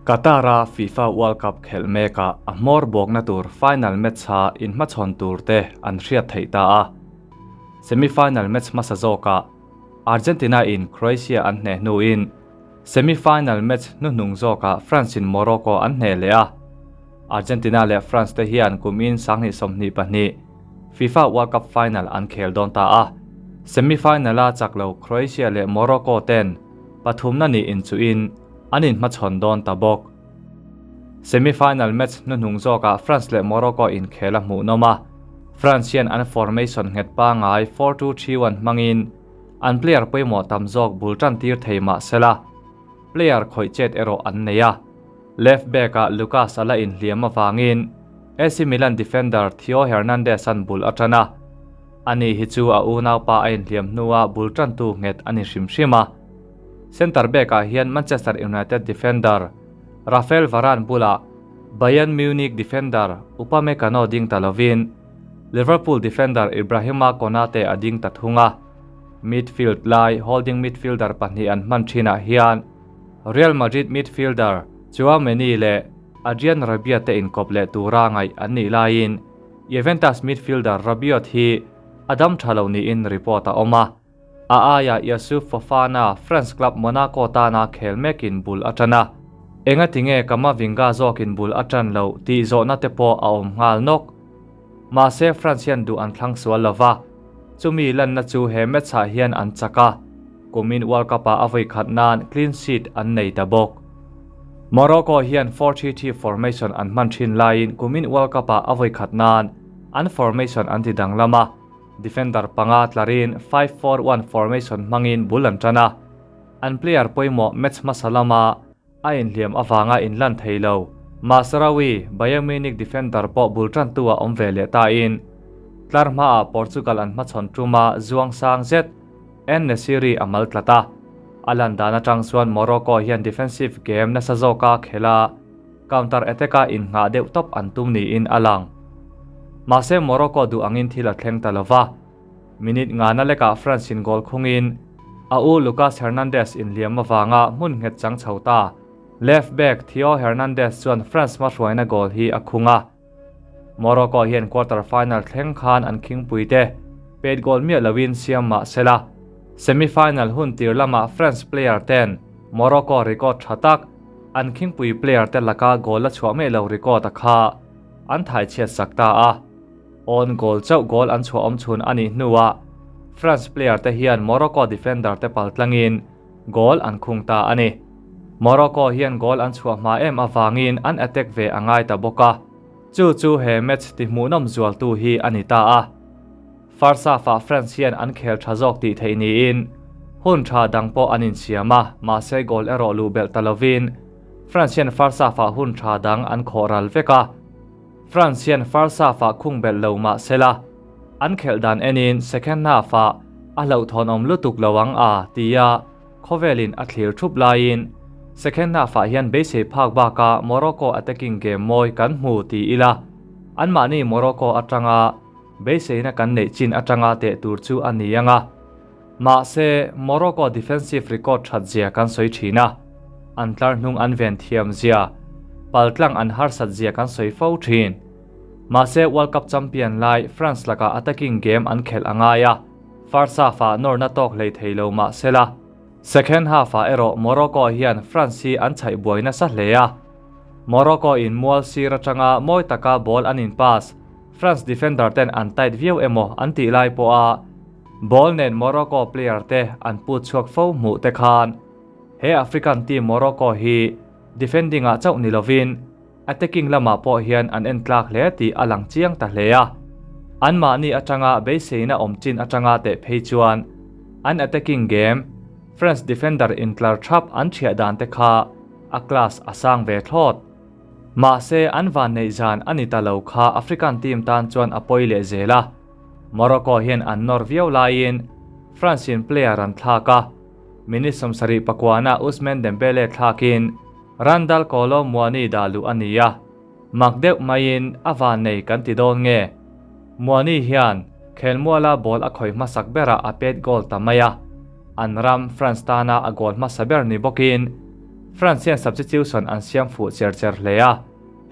Qatar-a FIFA World Cup khelh mekah a hmawr bawkna tur final match-a inhmachhawn turte an hriat theih ta a. Semi-final match hmasa zawkah Argentina-in Croatia an hneh hnuin semi-final match hnuhnung zawkah France-in Morocco an hneh leh a. Argentina leh France te hian kumin 2022 FIFA World Cup final an khel dawn ta a. Semi-final-a chak lo Croatia leh Morocco ten pathumna nih inchuhin an inhmachhawn dawn ta bawk. Semi-final match hnuhnung zawkah France leh Morocco inkhel a hmuhnawm a, France hian an formation nghet pangngai 4-2-3-1 hmangin an player pawimawh tam zawk bul tan tir thei mah sela, player khawih chet erawh an nei a. Left back-ah Lucas a la inhliam avangin AC Milan defender Theo Hernandez an bul a tan a, ani hi chu a unaupa a inhliam hnua bul tantu nghet a ni hrim hrim a. Centre back-ah hian Manchester United defender Raphael Varane bulah Bayern Munich defender Upamecano ding ta lovin Liverpool defender Ibrahima Konate a ding ta thung a. Midfield lai holding midfielder pahnih an hman thinah hian Real Madrid midfielder Tchouameni leh Adrien Rabiot te inkawp leh tura ngaih an nih laiin Juventus midfielder Rabiot hi a dam tha lo niin report a awm a. A aiah Youssouf Fofana France club Monaco tana khel mekin bul a tan a. Engatinge Camavinga zawkin bul a tan loh tih zawhna te pawh a awm nghal nawk. Mahse France hian duh an thlang sual lo va, chumi lanna chu he match-ah hian an chak a, kumin World Cup-ah a vawi khat nan clean sheet an nei ta bawk. Morocco hian 4-3-3 formation an hman thin laiin kumin World Cup-ah a vawi khat nan an formation an ti danglam a, Defender panga tlarin 5-4-1 formation hmangin bul an tan a, an player pawimawh match hmasa lama a inhliam avanga inlan thei lo. Mazraoui, Bayern Munich defender pawh bul tantu a awm ve leh tain tlar hmaah Portugal an hmachhawn tuma zuang sang zet En-Nesyri a mal tlat a. A lan dan atang chuan Morocco hian defensive game nasa zawka khel a, counter attack-a innghah deuh tawp an tum niin a lang. Mahse Morocco duh angin thil a thleng ta lo va, minute ngana lekah France-in goal khungin a u Lucas Hernandez inhliam avanga hmun nghet chang chho ta. Left back Theo Hernandez chuan France hmahruaina goal hi a khung a. Morocco hian quarter final thleng khan an khingpuite pet goal miah loin siam mah sela, semi final hun tir lamah France player ten Morocco record tha tak an khingpui player te laka goal la chhuah meh lo record a kha an thai chhiat sak ta a. Own goal chauh goal an chhuah awm chhun a nih hnuah France player te hian Morocco defender te paltlangin goal an khung ta a ni. Morocco hian goal an chhuah hma em avangin an attack ve a ngai ta bawk a, chu chu he match ti hmuhnawm zualtu hi a ni ta a. First half-ah France hian an khel tha zawk tih theih niin hun tha dang pawh an insiam a, mahse goal erawh luh belh ta lovin France hian first half-ah hun tha dang an khawh ral vek a. France hian first half-ah khung belh lo mah sela, an khelh dan enin second half-ah a hlauhthawnawm lutuk lo ang a tia khawvelin a thlir thup laiin second half-ah hian beisei phak baka Morocco attacking game mawi kan hmu ti ila, anmahni Morocco atanga beiseina kan neih chin atanga teh tur chu a ni ang a. Mahse, Morocco defensive record that zia kan sawi thin a, an tlar hnung an ven thiam zia, paltlang an harsat zia kan sawi fo thin. Mahse, World Cup champion lai France lakah attacking game an khelh a ngai a, first half-ah nawrna tawk hlei thei lo mah sela, second half-ah erawh Morocco hian France hi an chhaih buai nasa hle a. Morocco in mual sir atanga mawi taka ball an in pass, France defender ten an tight viau emaw an tih lai pawha Ball nen Morocco player te an put chhuak fo hmuh te khan he African team Morocco hi defending ah chauh ni lovin attacking lamah pawh hian an en tlak hle tih a lang chiang ta hle a. Anmahni atanga beiseina awm chin atanga teh phei chuan an attacking game France defender intlar thap an thiah dan te kha a class a sang ve thlawt. Mahse an vanneih zan a ni ta lo kha African team tan chuan a pawi leh zel a. Morocco hian an nawr viau laiin France in player an thlak a, minute 79 ah Ousmane Dembele thlakin Randal Kolo Muani dah luh a ni a, mak deuh maiin a vannei kan ti dawn nge? Muani hian khelmuala ball a khawih hmasak berah a pet goal ta mai a, an ram France tana a goal hmasa ber ni bawkin France hian substitution an siam fuh cher cher hle a,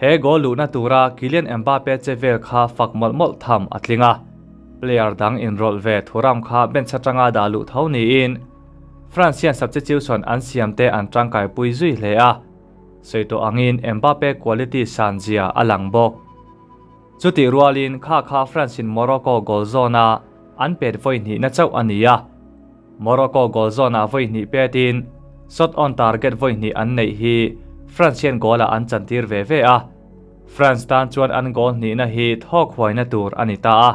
he goal luhna tura Kylian Mbappe che vel kha fak mawlh mawlh tham a tling a. Player dang inrawlh ve Thuram kha bench atanga dah luh tho niin France hian substitution an siamte an tangkaipui zui hle a, sawi tawh angin Mbappe quality san zia a lang bawk. Chutih rualin kha kha France in Morocco goal zawna an pet vawi hnihna chauh a ni a. Morocco goal zawnah vawi hnih petin shot on target vawi hnih an neih hi France hian goal ah an chantir ve ve a. France tan chuan an goal hnihna hi thawk huaina tur a ni ta a.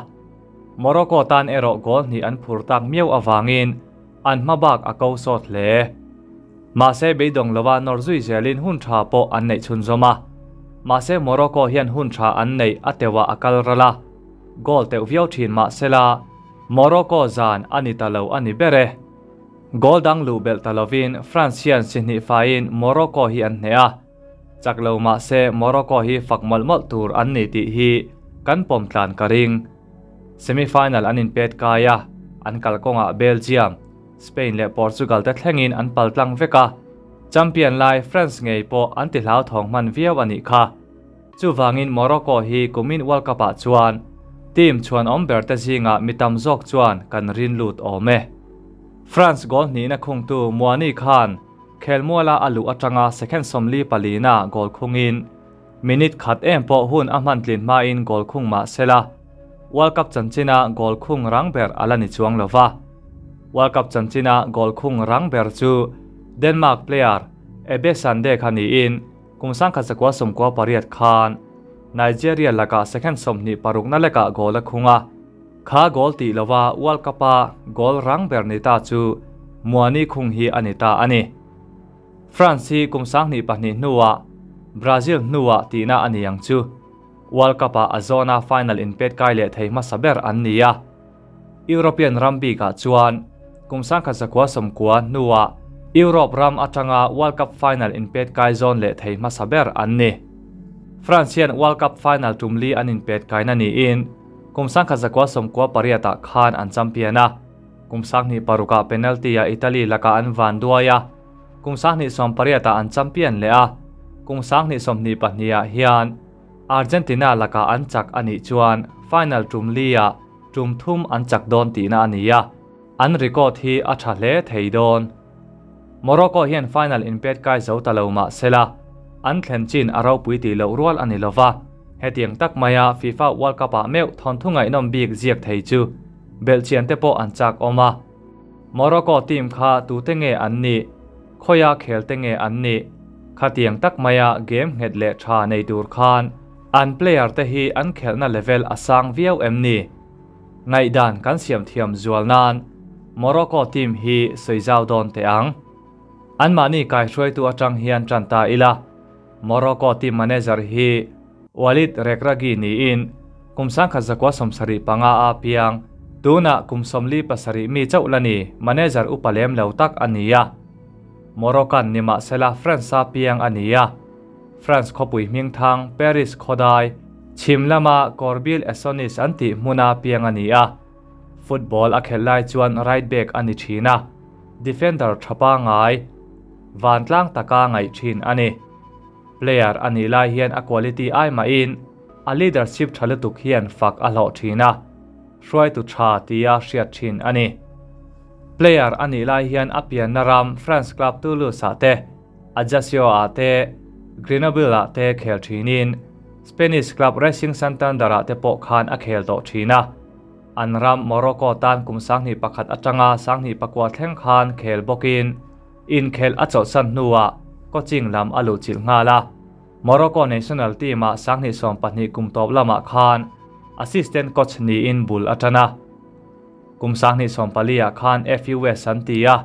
Morocco tan erawh goal hnih an phur tak miau avangin an hma bak a ko sawt hle. Mahse beidawng lova nawr zui zelin hun tha pawh an neih chhunzawm a. Mahse Morocco hian hun tha an neih a teuhah a kal ral a, goal teuh viau thin mahsela Morocco zan a ni ta lo a ni ber e. Goal dang luh belh ta lovin France hian si hnih faiin Morocco hi an hneh a. Chak lo mahse Morocco hi fak mawlh mawlh tur an ni tih hi kan pawm tlan ka ring. Semi-final an inpet kai a, an kalkawngah Belgium, Spain leh Portugal te thlengin an pal tlang vek a, champion lai France ngei pawh an ti hlauthawng hman viau a nih kha. Chuvangin Morocco hi kumin World Cup ah chuan team chhuanawm ber te zingah mi tam zawk chuan kan rin lut awm e. France goal hnihna khungtu Muani khan khelmuala a luh atanga second 44 na goal khungin minute khat em pawh hun a hman tlin hmain goal khung mah sela World Cup chanchina goal khung rang ber a la ni chuang lova. World Cup chanchina goal khung rang ber chu Denmark player Ebbe Sande kha niin Kum 1998 khan Nigeria lakah second 26 na lekah goal a khung a, kha goal tih lova World Cup-a goal rang ber ni ta chu Muani khung hi a ni ta a ni. France hi kum 2002 hnuah Brazil hnuah tihna a ni ang chu. World Cup-ah a zawna final inpet kai leh thei hmasa ber an ni a. European ram bikah chuan kum 1990 hnuah Europe ram atanga World Cup final inpet kai zawn leh thei hmasa ber an ni. France hian World Cup final tum li an inpet kaina niin kum 1998 ah khan an champion a, kum 2006 ah penalty ah Italy lakah an van duai a, kum 2018 ah an champion leh a, kum 2022 ah hian Argentina lakah an chak a nih chuan final tum li ah tum thum an chak dawn tihna a ni a, an record hi a tha hle thei dawn. Morocco hian final inpet kai zo ta lo mah sela, an thlen chin a ropui tih loh rual a ni lova, hetiang tak maia FIFA World Cup ah meuh thawnthu ngaihnawm bik ziak thei chu belhchian te pawh an chak awm a. Morocco team kha tute nge an nih? Khawia khel te nge an nih? Khatiang tak maia game nghet leh tha nei tur khan an player te hi an khelhna level a sang viau em ni? Ngaihdan kan siam thiam zual nan Morocco team hi sawi zau dawn teh ang. Anmahni kaihruaitu atang hian tan ta ila. Morocco team manager hi Walid Regragui niin kum 1975 a piang, tunah kum 47 mi chauh la ni, manager upa lem lo tak a ni a. Moroccan ni mahsela France-a piang a ni a. France khawpui hmingthang Paris khawdai chhim lama Corbeil-Essonnes an tih hmuna piang a ni a. Football a khelh lai chuan right back a ni thin a, defender tha pangai vantlang taka ngaih thin a ni. Player a nih lai hian a quality ai mahin a leadership tha lutuk hian fak a hlawh thin a, hruaitu tha tia hriat thin a ni. Player a nih lai hian a pianna ram France club Toulouse ah te, Ajaccio ah te, Grenoble ah te khel thinin Spanish club Racing Santander ah te pawh khan a khel tawh thin a. An ram Morocco tan kum 2001 atanga 2009 thleng khan khel bawkin Inkhelh a chawlhsan hnuah coaching lam a luhchilh nghal a. Morocco national team-ah 2012 kum tawp lamah khan assistant coach niin bul a tan a. Kum 2014 ah khan FUS an ti a,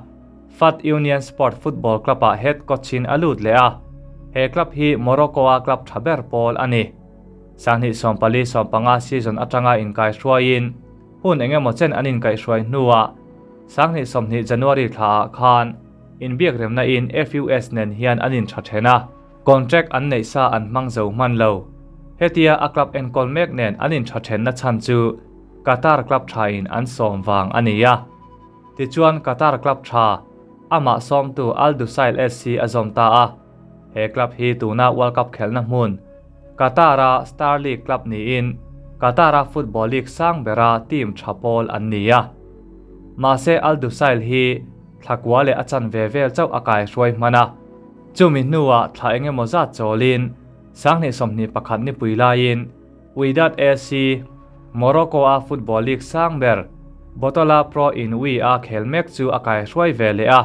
Fat Union Sport Football Club-ah head coach-in a lut leh a. He club hi Morocco-a club tha ber pawl a ni. 2014-15 season atanga inkaihruaiin hun engemaw chen an inkaihhruai hnuah 2020 January thlaah khan inbiakremna in FUS nen hian an intha then a, contract an neih sa an hmang zo hman lo. Hetia a club enkawl mek nen an intha thenna chhan chu Qatar club tha in an sawm vang a ni a. Tichuan Qatar club tha. amah sawmtu Al Dusail SC a zawm ta a. He club hi tuna World Cup khelhna hmun, Qatar-a Star League club niin Qatar-a football league sang bera team tha pawl an ni a. Mahse Al Dusail hi thlakua leh a chanve vel chauh a kaihruai hman a. Chumi hnuah thla engemaw zat chawlin 2021 nipui laiin Wydad AC, Morocco-a football league sang ber Botola Pro in Wi-a khel mek chu a kaihruai ve leh a.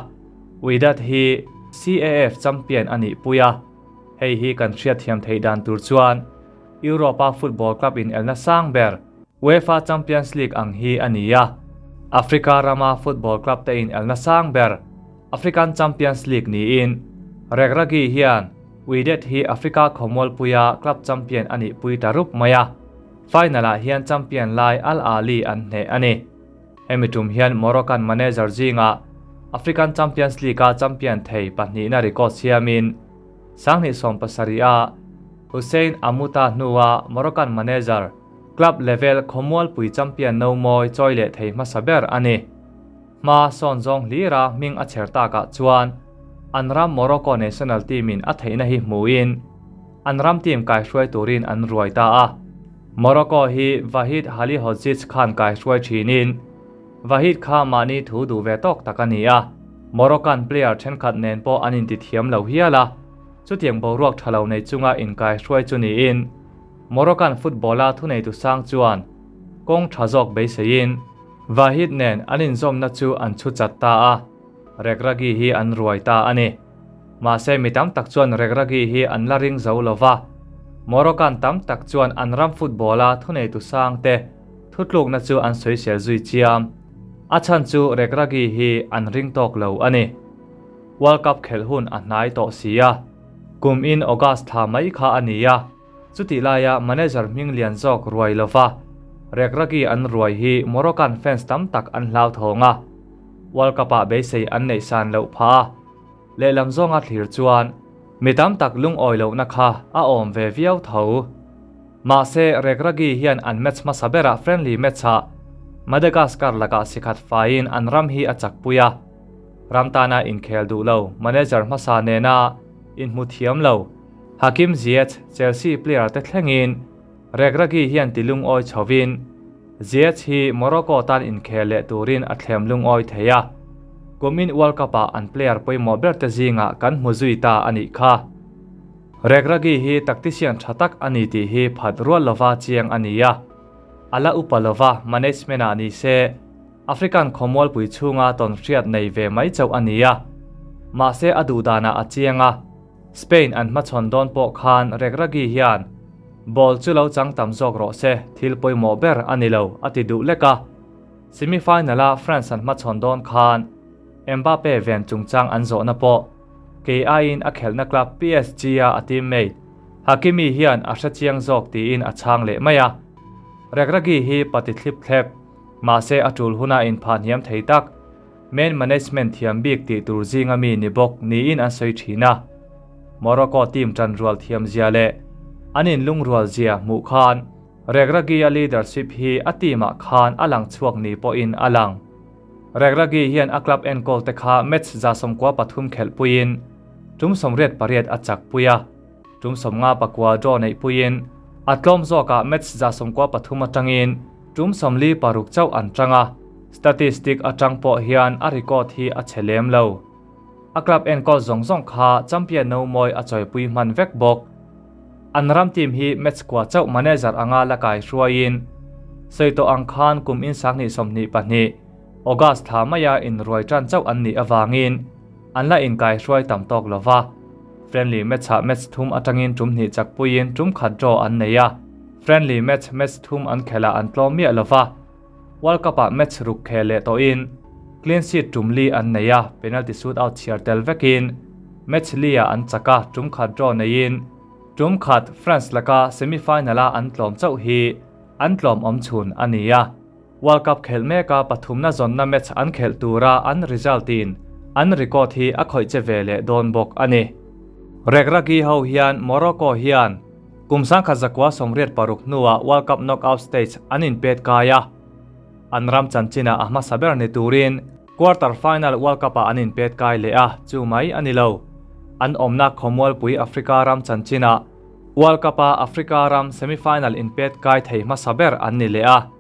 Wydad hi CAF champion a nih pui a, hei hi kan hriatthiam theih dan tur chuan Europe-a football club inelna sang ber UEFA Champions League ang hi a ni a, Africa rama football club te inelna sang ber African Champions League niin Regragui hian Wydad hi Africa khawmualpuia club champion a nih pui ta rup mai a, final-ah hian champion lai Al Ahly an hneh a ni. Hemi tum hian Moroccan manager zingah African Champions League-a champion thei pahnihna record siamin 2017-a Hussein Ammouta hnua Moroccan manager club level khawmualpui champion no mawi chawi leh thei hmasa ber a ni. Hma sawn zawng hlira hming a chher takah chuan an ram Morocco national team-in a theihna hi hmuin an ram team kaihruai turin an ruai ta a. Morocco hi Vahid Halilhodzic khan kaihruai thinin Vahid kha mahni thu duh ve tawk tak a ni a, Moroccan player thenkhat nen pawh an intithiam lo hial a, chutiang boruak tha lo nei chunga inkaihruai chu niin Moroccan football-a thuneitu sang chuan kawng tha zawk beiseiin Vahid nen an inzawmna chu an chhu chat ta a, Regragui hi an ruai ta a ni. Mahse mi tam tak chuan Regragui hi an la ring zo lo va, Moroccan tam tak chuan an ram football-a thuneitu sang te thutlukna chu an sawisel zui chiam. A chhan chu Regragui hi an ring tawk lo a ni. World Cup khelh hun a hnai tawh si a, kum in August thla mai kha a ni a, chutih laia manager hming lian zawk ruai lo va, Regragui an ruai hi Moroccan fans tam tak an hlauthawng a, World Cup-ah beisei an neih san loh phah a. Lehlam zawnga thlir chuan mi tam tak lungawi lohna kha a awm ve viau tho. Mahse, Regragui hian an match hmasa berah friendly match-ah Madagascar lakah sikhat faiin an ram hi a chakpui a. Ram tana inkhel duh lo manager hmasa nena inhmu thiam lo Hakim Ziyech, Chelsea player te thlengin Regragui hian ti lungawi chhovin Ziyech hi Morocco tan inkhel leh turin a thlem lungawi thei a, kumin World Cup-ah an player pawimawh ber te zingah kan hmu zui ta a nih kha. Regragui hi tactician tha tak a ni tih hi phat rual lova chiang a ni a, a la upa lova management-ah ni se African khawmualpui chhunga tawnhriat nei ve mai chauh a ni a, mahse a duhdanah a chiang a. Spain an hmachhawn dawn pawh khan Regragui hian ball chu lo chang tam zawk rawh se, thil pawimawh ber a ni lo a ti duh lek a. Semi-final-a France an hmachhawn dawn khan Mbappe ven chungchang an zawhna pawh kei aiin a khelhna club PSG-a a teammate Hakimi hian a hre chiang zawk tiin a chhang leh mai a. Regragui hi pati thlip thlep, mahse a tul huna inphah hniam thei tak. Man management thiam bik tih tur zinga mi ni bawk niin an sawi thin a. Morocco team tan rual thiam zia leh an inlungrual zia hmuh khan Regragui-a leadership hi a team-ah khan a lang chhuak ni pawhin a lang. Regragui hian a club enkawl te kha match 93 khelh puiin tum 88 a chak pui a, tum 54 draw neih puiin a tlawm zawkah match 93 atangin tum 46 chauh an tang a. Statistic atang pawh hian a record hi a chhe lem lo. A club enkawl zawng zawng kha champion no mawi a chawipui hman vek bawk. An ram team hi match kua chauh manager anga la kai hruaiin sawi tawh ang khan kum in 2022 August thla maia inruai tan chauh an nih avangin an la inkai hruai tam tawk lova. Friendly match-ah match thum atangin tum hnih chakpuiin tum khat draw an nei a. Friendly match match thum an khelhah an tlawm miah lova. World Cup-ah match ruk khel leh tawhin clean sheet tum li an nei a, penalty shootout chhiar tel vekin match li-ah an chak a, tum khat draw neiin tum khat France laka semi-final-a an tlawm chauh hi an tlawm awm chhun a ni a. World Cup khelh meka pathumna zawnna match an khelh tura an result-in an record hi a khawih che ve leh dawn bawk a ni. Regragui ho hian Morocco hian Kum 1986 hnuah World Cup knockout stage an inpet kai a, an ram chanchinah a hmasa ber ni turin Quarter final World Cup-ah an inpet kai leh a, chu mai a ni lo. An awmna khawmualpui Africa ram chanchinah World Cup-a Africa ram semi-final inpet kai thei hmasa ber an ni leh a.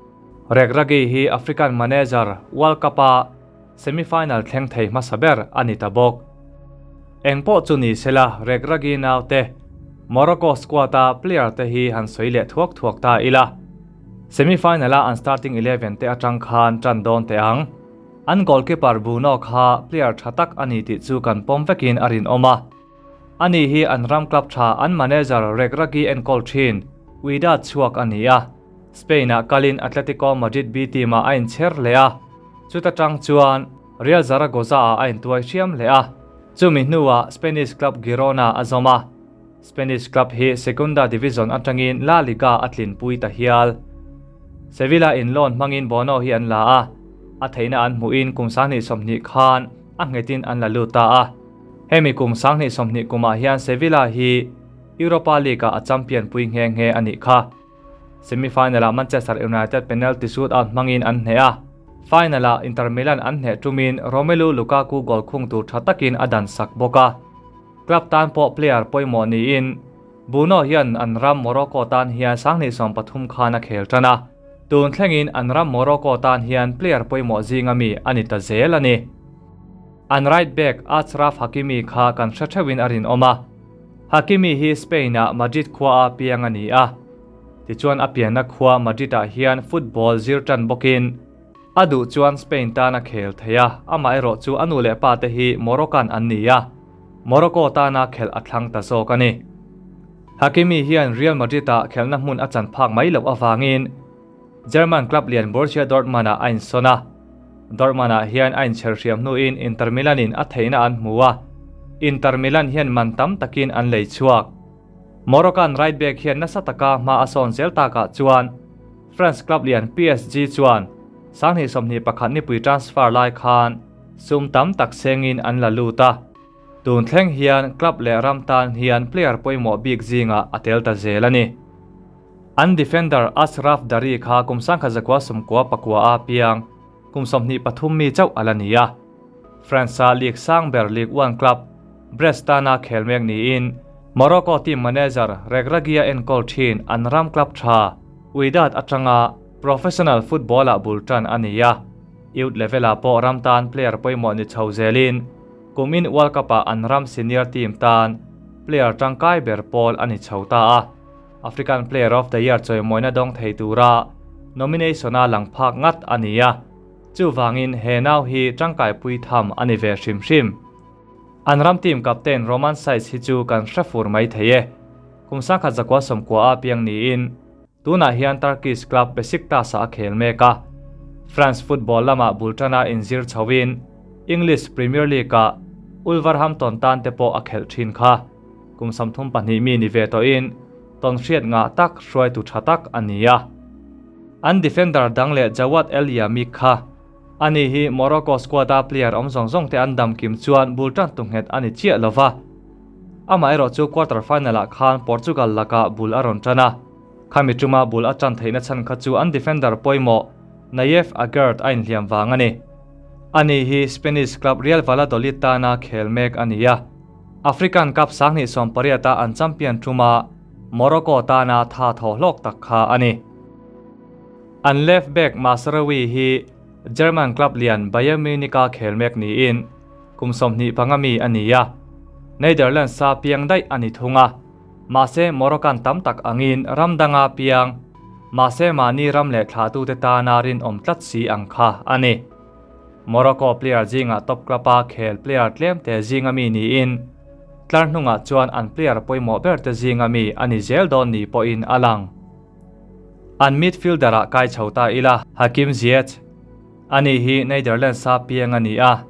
Regragui hi African manager World Cup-a semi-final thleng thei hmasa ber a ni ta bawk. Engpawh chu ni sela Regragui naute Morocco squad-a player te hi han sawi leh thuak thuak ta ila. Semi-final-a an starting 11 te atang khan tan dawn teh ang. An goalkeeper Bruno kha player tha tak a ni tih chu kan pawm vekin a rinawm a. Ani hi an ram club tha an manager Regragui enkawl thin Wydad chhuak a ni a. Spain-ah kalin Atletico Madrid B team-ah a inchher leh a, chuta tang chuan Real Zaragoza-ah a intuai hriam leh a. Chumi hnuah Spanish club Girona a zawm a. Spanish club hi Segunda Division atangin La Liga a tlinpui ta hial. Sevilla in loan hmangin Bono hi an la a, a theihna an hmuhin kum 2020 khan a nghetin an la lut ta a. Hemi kum 2020 kumah hian Sevilla hi Europa League-ah a champion pui nghe nghe a nih kha. Semi-final-ah Manchester United penalty shootout hmangin an hneh a, final-ah Inter Milan an hneh tumin Romelu Lukaku goal khung tur tha takin a dan sak bawk a. Club tan pawh player pawimawh niin Bruno hian an ram Morocco tan hian 2013 khan a khel tan a, tun thlengin an ram Morocco tan hian player pawimawh zinga mi a ni ta zel a ni. An right back Achraf Hakimi kha kan hre theuhin a rinawm a, Hakimi hi Spain-ah Madrid khuaa piang a ni a, tichuan a pianna khua Madrid-ah hian football zir tan bawkin a duh chuan Spain tan a khel thei a, amaherawh chu a nu leh pa te hi Moroccan an ni a, Morocco tana khelh a thlang ta zawk a ni. Hakimi hian Real Madrid-ah khelhna hmun a chan phak mai loh avangin German club lian Borussia Dortmund-ah a insawn a. Dortmund-ah hian a inchher hriam hnuin Inter Milan-in a theihna an hmu a, Inter Milan hian man tam takin an lei chhuak. Moroccan right back hian nasa taka hma a sawn zel takah chuan France club lian PSG chuan 2021 nipui transfer lai khan sum tam tak sengin an la lut a. Tun thleng hian club leh ram tan hian player pawimawh bik zingah a tel ta zel a ni. An defender Achraf Dari kha kum 1994 a piang kum 23 mi chauh a la ni a. France-a league sang ber Ligue 1 club Brest tana khel mek niin Morocco team manager Regragui a enkawl thin an ram club tha Wydad atanga professional football-ah bul tan a ni a. Youth level-ah pawh ram tan player pawimawh ni chho zelin kumin World Cup-ah an ram senior team tan player tangkai ber pawl a ni chho ta a. African Player of the Year chawimawina dawng thei tura nomination-a lang phak ngat a ni a. Chuvangin he nau hi tangkaipui tham a ni ve hrim hrim. An ram team captain Roman Saiss hi chu kan hre fur mai thei e. Kum 1990 a piang niin tunah hian Turkish club Besiktas-ah a khel mek a. France football lamah bul tana inzir chhoin English Premier League-ah Wolverhampton tan te pawh a khelh thin kha. Kum 32 mi ni ve tawhin tawn hriat ngah tak hruaitu tha tak a ni a. An defender dang leh Jawad El Yamiq kha. Ani hi Morocco squad-a player awm zawng zawng te an dam kim chuan bul tan tu nghet a ni chiah lova. Amaherawh chu quarter final-ah khan Portugal lakah bul a rawn tan a. Khami tuma bul a tan theihna chhan kha chu an defender pawimawh Nayef Aguerd a inhliam vang a ni. Ani hi Spanish club Real Valladolid tana khel mek a ni a. African Cup 2018-a an champion tuma Morocco tana tha thaw hlawk tak kha a ni. An left back Mazraoui hi German club lian Bayern Munich-a khel mek niin kum 25 mi a ni a. Netherlands-a piang daih a ni thung a. Mahse Moroccan tam tak angin ram danga piang, mahse mahni ram leh thlatute tana rinawm tlat si ang kha a ni. Morocco player zinga top club-a khel player tlem te zinga mi niin tlar hnungah chuan an player pawimawh ber te zinga mi a ni zel dawn ni pawhin a lang. An midfielder-ah kai chho ta ila Hakim Ziyech. Ani hi Netherlands-a piang a ni a,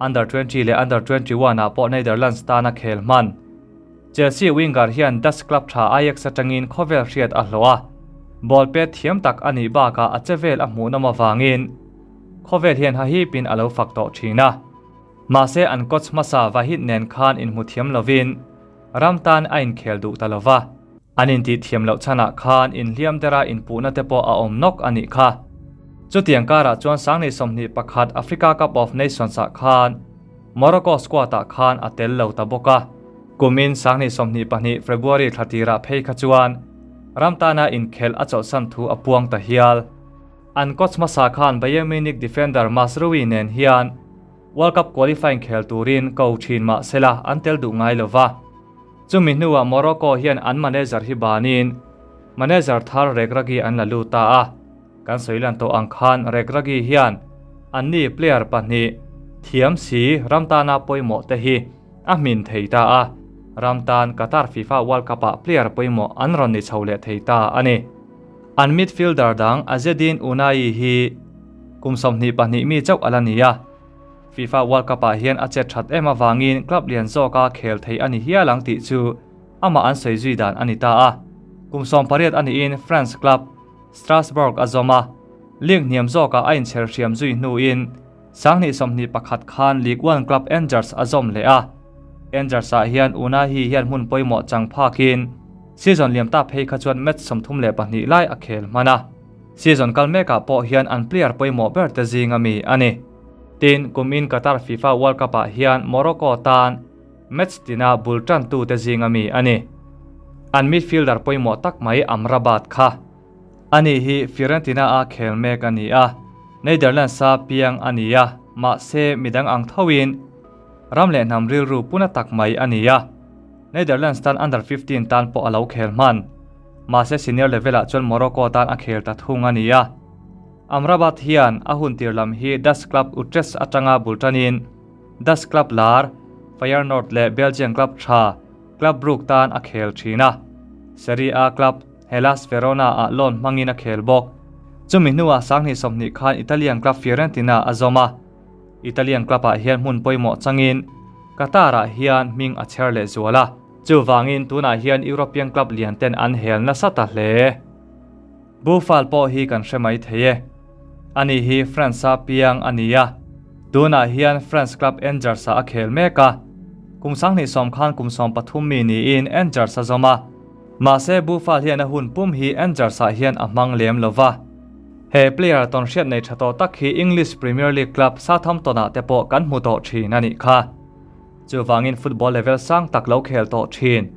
under 20 leh under 21-ah pawh Netherlands tana khel hman. Chelsea winger hian Dutch club tha Ajax atangin khawvel hriat a hlawh a, ball pet thiam tak a nih bakah a che vel a hmuhnawm avangin khawvel hian hahipin a lo fak tawh thin a. Mahse an coach hmasa Vahid nen khan inhmu thiam lovin ram tan a inkhel duh ta lova. An intih thiam loh chhanah khan inhliam dera inpuhna te pawh a awm nawk a nih kha. Chutiang karah chuan 2021 Africa Cup of Nations ah khan Morocco squad ah khan a tel lo ta bawk a. Kumin 2022 February thla tirah phei kha chuan ram tana inkhelh a chawlhsan thu a puang ta hial. An coach hmasa khan Bayern Munich defender Mazraoui nen hian World Cup qualifying khel turin ko thin mah sela an tel duh ngai lo va. Chumi hnuah Morocco hian an manager hi banin manager thar Regragui an la lut ta a. Kan sawi lan tawh ang khan Regragui hian anni player pahnih thiam si ram tana pawimawh te hi a hmin thei ta a, ram tan Qatar FIFA World Cup ah player pawimawh an rawn ni chho leh thei ta a ni. An midfielder dang Azzedine Ounahi hi kum 22 mi chauh a la ni a, FIFA World Cup ah hian a chet that em avangin club lian zawka khel thei a ni hial ang tih chu amah an sawi zui dan a ni ta a. Kum 18 a niin France club Strasbourg a zawm a, league hniam zawkah a inchher hriam zui hnuin 2021 khan Ligue 1 club Angers a zawm leh a. Angers-ah hian Ounahi hian hmun pawimawh chang phakin season liam ta phei kha chuan match 32 lai a khel hman a. Season kal mekah pawh hian an player pawimawh ber te zinga mi a ni. Tin, kumin Qatar FIFA World Cup-ah hian Morocco tan match tina bul tantu te zinga mi a ni. An midfielder pawimawh tak mai Amrabat kha. Ani hi Fiorentina a khel mek a ni a, Netherlands-a piang a ni a, mahse midang ang thoin ram leh hnam rilru puna tak mai a ni a. Netherlands tan under 15 tan pawh a lo khel hman. Mahse senior level-ah chuan Morocco tan a khel ta thung a ni a. Amrabat hian a hun tir lam hi Dutch club Utrecht atanga bul tanin Dutch club lar Feyenoord leh Belgian club tha Club Brugge tan a khel thin a. Serie A club Hellas Verona ah loan hmangin a khel bawk. Chumi hnuah 2020 khan Italian club Fiorentina a zawm a. Italian club ah hian hmun pawimawh changin Qatar ah hian hming a chher leh zual a. Chuvangin tunah hian European club lian ten an hel nasa ta hle. Boufal pawh hi kan hre mai thei e. Ani hi France a piang a ni a. Tunah hian France club Angers ah a khel mek a. Kum 2010 khan kum 13 mi niin Angers a zawm a. Mahse Boufal hian a hun pum hi Angers ah hian a hmang lem lo va. He player tawn hriat nei tha tawh tak hi English Premier League club Southampton ah te pawh kan hmu tawh thin a nih kha. Chuvangin football level sang tak lo khel tawh thin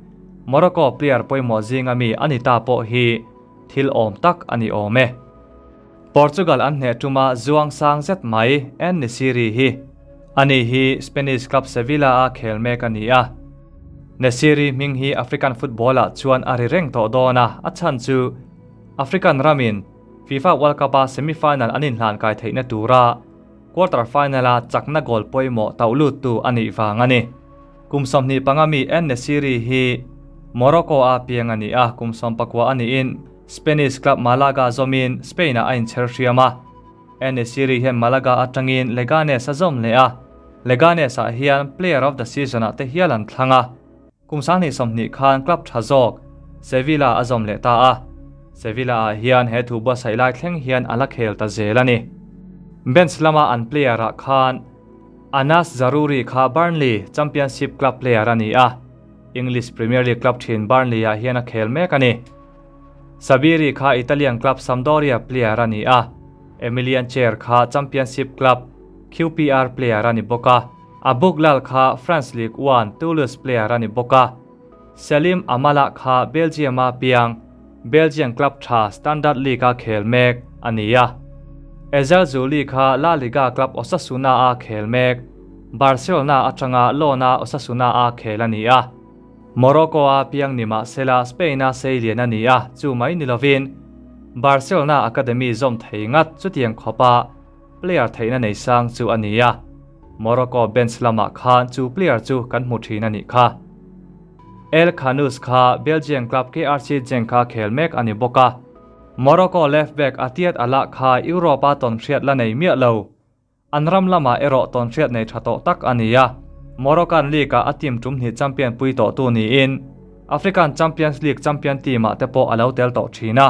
Morocco player pawimawh zinga mi a ni ta pawh hi thil awm tak a ni awm e. Portugal an hneh tuma zuang sang zet mai En-Nesyri hi. Ani hi Spanish club Sevilla a khel mek a ni a. Nesyri hming hi African football ah chuan a ri reng tawh dawn a, a chhan chu African ramin FIFA World Cup a semi-final an inhlan kai theihna tura quarter final a chakna goal pawimawh tauh lut tu a nih vang a ni. Kum 25 mi En-Nesyri hi Morocco a piang a ni a, kum 19 a niin Spanish club Malaga zawmin Spain ah a inchher hriam a. En-Nesyri hian Malaga atangin Leganes a zawm leh a, Leganes ah hian player of the season ah te hial an thlang a. Kum 2020 khan club tha zawk Sevilla a zawm leh ta a. Sevilla ah hian he thu buatsaih lai thleng hian a la khel ta zel a ni. Bench lama an player ah khan Anas Zaroury kha Burnley Championship club player a ni a, English Premier League club thin Burnley ah hian a khel mek a ni. Sabiri kha Italian club Sampdoria player a ni a, Emilian Chair kha Championship club QPR player a ni bawk a, Aboukhlal kha France Ligue 1 Toulouse player a ni bawk a, Selim Amallah kha Belgium a piang Belgian club tha Standard League a khel mek a ni a. Ezzalzouli kha La Liga club Osasuna a khel mek Barcelona atanga loan a Osasuna a khel a ni a. Morocco a piang ni mah sela Spain a seilian a ni a, chu mai ni lovin Barcelona academy zawm thei ngat chutiang khawpa player theihna nei sang chu a ni a. Morocco bench lamah khan chu player chu kan hmu thin a nih kha. El Khannouss kha Belgian club KRC Genk kha khel mek a ni bawk a. Morocco left back Atiat Alah kha Europe a tawn hriat la nei miah lo. An ram lamah erawh tawn hriat nei tha tawh tak a ni a. Moroccan League ah a team tum hnih champion pui tawh tu niin African Champions League champion team ah te pawh a lo tel tawh thin a.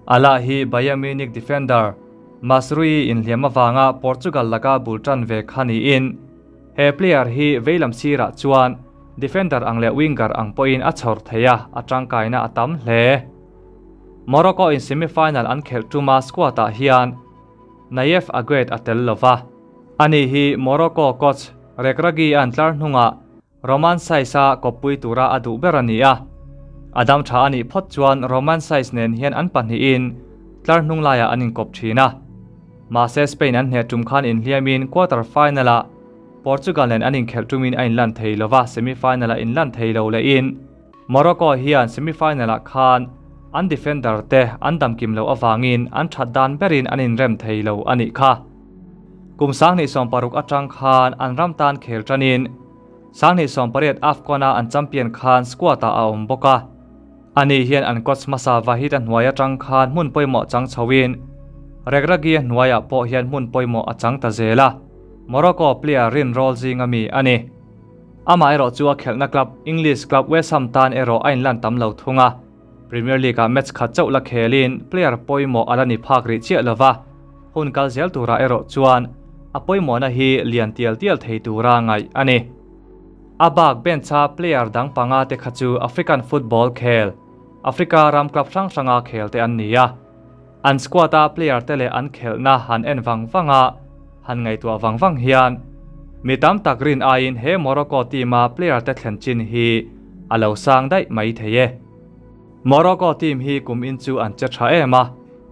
Alah hi Bayern Munich defender Mazraoui inhliam avanga Portugal laka bul tan ve kha niin he player hi veilam sirah chuan defender ang leh winger ang pawhin a chhawr thei a, a tangkaina a tam hle. Morocco in semi-final an khelh tuma squad ah hian. Nayef Aguerd a tel lova. Ani hi Morocco coach Regragui an tlar hnungah Roman Saiss-a kawppui tura a duh ber a ni a. A dam tha a nih phawt chuan Roman Saiss nen hian an pahnihin tlar hnung laiah an inkawp thin a. Mahse Spain an hneh tum khan inhliamin quarter final-ah Portugal nen an inkhelh tumin a inlan thei lo va, semi final-ah inlan thei lo lehin Morocco hian semi final-ah khan an defender te an damkim loh avangin an that dan berin an inrem thei lo a nih kha. Kum 2016 atang khan an ram tan khel tanin 2018 AFCON-a an champion khan squad-ah a awm bawk a. Ani hian an coach hmasa Vahid a hnuai atang khan hmun pawimawh chang chhoin Regragui a hnuaiah pawh hian hmun pawimawh a chang ta zel a, Morocco player rinrawl zinga mi a ni. Amaherawh chu a khelhna club English club West Ham tan erawh a inlan tam lo thung a. Premier League-ah match khat chauh la khelin player pawimawh a la ni phak rih chiah lova, hun kal zel turah erawh chuan a pawimawhna hi lian tial tial thei tura ngaih a ni. A bak bench-a player dang panga te kha chu African football khel, Africa ram club hrang hranga khel te an ni a. An squad-a player te leh an khelhna han en vang vang a, han ngaihtuah vang vang hian mi tam tak rin aiin he Morocco team-a player te thlen chin hi a lo sang daih mai thei e. Morocco team hi kum in chu an che tha em a,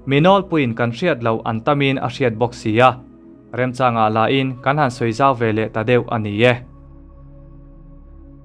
mi nawlpuiin kan hriat loh an tamin a hriat bawk si a, remchangah lahin kan han sawi zau ve leh ta deuh a ni e.